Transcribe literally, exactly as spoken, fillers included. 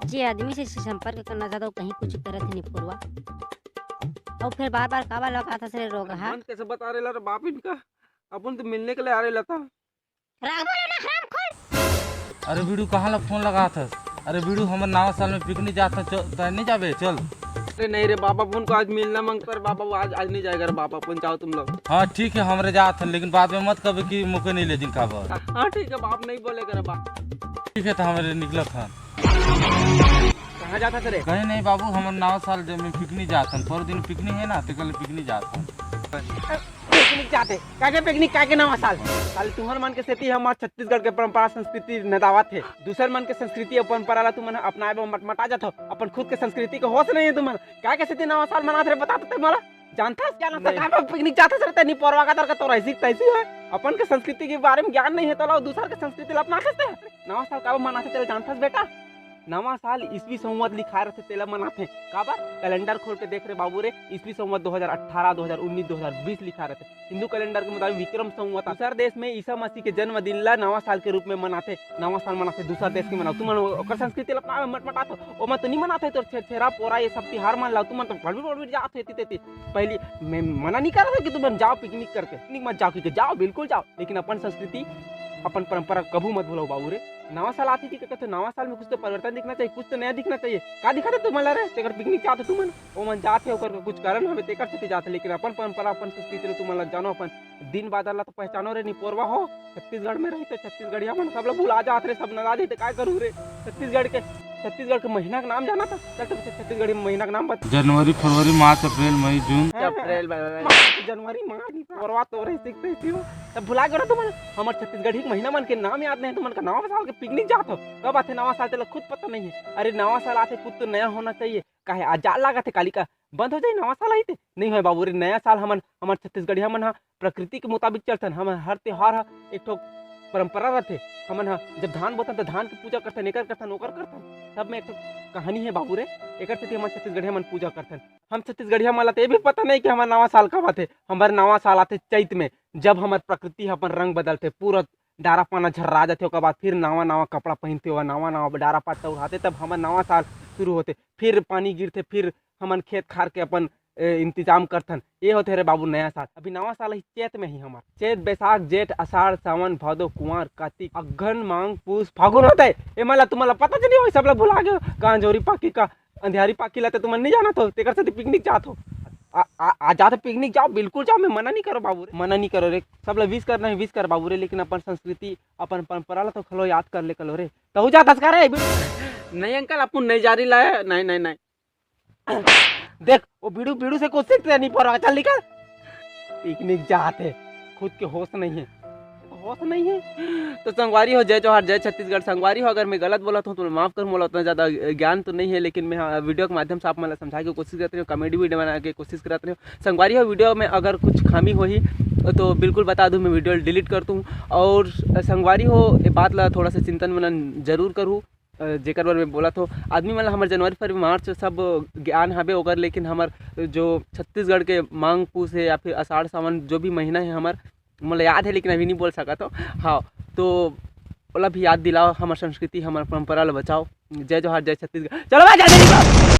जे आदमी से संपर्क करना चाहता हूँ, कहीं कुछ करत ही नहीं पुरवा। और फिर बार बार काबर लगात हस रे रोगहा? मन कैसे बता रहे ला रे बाप इनका, अपन तो मिलने के लिए आ रहे ला था। राघव रे ना हराम खोर। अरे बीड़ू, कहाँ ला फोन लगात हस? अरे बीड़ू, हमर नवा साल में पिकनिक जात हन, चल, तैं नहीं जाबे? चल। अरे नहीं रे बाबा, अपन को आज मिलना मांगता रे बाबा, वो आज, आज नहीं जाएगा रे बाबा, अपन जाओ तुम लोग। हाँ ठीक है, हमरे जात हन, लेकिन बाद में मत कबे कि मोके नहीं ले जिन काबर। हाँ ठीक है बाप, नहीं बोलेगा रे बाप। ठीक है, तो हमरे निकलत हन। कहाँ जात हस रे? कहीं नहीं बाबू, हमर नवा साल जे में पिकनिक जात हन, पर दिन पिकनिक है ना, तेकर ले पिकनिक जात हन। पिकनिक जाते? काके पिकनिक, काके नवा साल? साले तुहर मन के सेती हमार छत्तीसगढ़ के परंपरा संस्कृति नदावत हे। दूसर मन के संस्कृति अउ परंपरा ला तुमन अपनाए बर मटमटा जाथव। अपन खुद के संस्कृति के होश नहीं है तुमन। काके सेती नवा साल मनात रे, बता तो ते मोला। जानथस क्या ना नहीं। सरकार में पिकनिक जाथस रे, तेनी पोरवा का तरह तोर ऐसी तैसी है। अपन के संस्कृति के बारे में ज्ञान नहीं है, तो लो दूसर के संस्कृति ला अपनाथस ते। नवा साल काबर मनाथे तेला जानथस बेटा? नवा साल ईस्वी संवत लिखाए रथे, तेला मनाथे। काबर? कैलेंडर खोल के देख रे बाबू रे, ईस्वी संवत दो हज़ार अठारह, दो हज़ार उन्नीस, दो हज़ार बीस लिखाए रथे। हिंदू कैलेंडर के मुताबिक विक्रम संवत। दूसर देश में ईसा मसीह के जन्मदिन ला नवा साल के रूप में मनाथे। नवा साल मनाथे, दूसर देश के मनाओ। तुमन ओकर संस्कृति ला अपना मटमटात हो। ओमा तो नहीं मनाथे, तोर छेरछेरा, पोरा, ये सब तिहार मन ला तुमन तो गड़बड़ गड़बड़ जात हो एती तेती। पहली मैं मना नहीं कर रहा था कि तुमन जाओ पिकनिक करके, पिकनिक मत जाओ, कि जाओ, बिल्कुल जाओ, लेकिन अपन संस्कृति, अपन परंपरा कभू मत भूलो बाबू रे। नवा साल आती थी, कहते नवा साल में कुछ तो परिवर्तन दिखना चाहिए, कुछ तो नया दिखना चाहिए। का दिखाते तुमन ला रे? तेकर पिकनिक जाते तुमन, वो मन जाते, ओकर कुछ कारण हमें तेकर सेती जाते, लेकिन अपन परंपरा, अपन संस्कृति ला तुमन ला जानो, अपन दिन बादर ला तो पहचानो रे, निपोरवा हो। छत्तीसगढ़ में रही तो छत्तीसगढ़िया मन सब ला भुला जात रे, सब नला जाते, काय करूँ रे? छत्तीसगढ़ के, छत्तीसगढ़ के महीना के नाम जाना था? चल तो छत्तीसगढ़ी महीना के नाम बता। जनवरी, फरवरी, मार्च, अप्रैल, मई, जून। हाँ, अप्रैल, मई, मई, मई। मार्च, जनवरी, मार्च, निपोरवा तो रही सीखते ही हो। तब भुला गए तुमन, हमर छत्तीसगढ़ी के महीना मन के नाम याद नहीं, तुमन का नवा साल के पिकनिक जात हो। कब आथे नवा साल, तेला खुद पता नहीं है। अरे नवा साल आथे, कुछ तो नया होना चाहिए। काहे आज जाड़ लागत हे काली का? बंद हो जाई नवा साल आही ते? नहीं होय बाबू रे, नया साल हमन, हमर छत्तीसगढ़िया मन ह प्रकृति के मुताबिक चलथन। हमर हर त्योहार ह एक ठो परंपरा रथे। हमन ह जब धान बोथन त धान के पूजा करथन, एकर करथन, ओकर करथन। सब में एक ठो कहानी हे बाबू रे, एकर सेती हमर छत्तीसगढ़िया मन पूजा करथन। हम छत्तीसगढ़िया मन ला त ये भी पता नहीं कि हमर नवा साल कब आथे। हमर नवा साल आथे चैत में, जब हमर प्रकृति ह अपन रंग बदलथे, पूरा डारा पाना झर्रा जाथे, ओकर बाद फिर नवा नवा कपड़ा पहिनथे, ओकर नवा नवा डारा पत्ता उड़ाथे, तब हमर नवा साल शुरू होथे। फिर पानी गिरथे, फिर हमन खेत खार के अपन, ए, इंतजाम करथन। ये होथे रे बाबू नया साल। अभी नवा साल ही चैत में ही हमर, चैत, बैसाख, जेठ, आषाढ़, सावन, भादो, कुंवार, कार्तिक, अगहन, मांग, पूस, फागुन होथे। ए मला तुमला पता चली होई, सबला भुला गयो। कहाँ जोरी पाकी का अंधियारी पाकी ला त तुमन नहीं जानत हो, तेकर सेती पिकनिक जात हो। आ, आ, आ जात हो पिकनिक, जाओ, बिल्कुल जाओ, मैं मना नहीं करो बाबू रे, मना नहीं करो रे। सबला विश करना है, विश कर बाबू रे, लेकिन अपन संस्कृति, अपन परंपरा ला तो खलो याद कर ले कलो रे। तहु जात हस का रे? नहीं अंकल, अपन नहीं जा रही ला है, नहीं, नहीं, नहीं। देख, वो बीड़ू, बीड़ू से कुछ सीखते नहीं पर चल निकल। पिकनिक जात हे, खुद के होश नहीं है, होश नहीं है। तो संगवारी हो, जय जोहार, जय छत्तीसगढ़। संगवारी हो, अगर मैं गलत बोलत हूँ तो माफ कर, मोला उतना ज्यादा ज्ञान तो नहीं है, लेकिन मैं, हाँ, वीडियो के माध्यम से आप मन ला समझाए के कोशिश करत रही हूँ, कॉमेडी वीडियो बनाए के कोशिश करत रही हूँ। संगवारी हो, वीडियो में अगर कुछ खामी होही तो बिल्कुल बता दूँ, मैं वीडियो डिलीट कर दूँ। और संगवारी हो, ये बात ला थोड़ा सा चिंतन मनन जरूर करूँ। अ, जेकर बर मैं बोलत हो, आदमी मन ला हमर जनवरी, फरवरी, मार्च सब ज्ञान हवे ओकर, लेकिन हमर जो छत्तीसगढ़ के मांग पूस है या फिर आषाढ़ सावन जो भी महीना है हमर, मोला याद है लेकिन अभी नहीं बोल सकत हो। हाँ, तो ओला भी याद दिलाओ, हमर संस्कृति, हमर परंपरा ला बचाओ। जय जोहार, जय छत्तीसगढ़। चलो भाई, जय जय।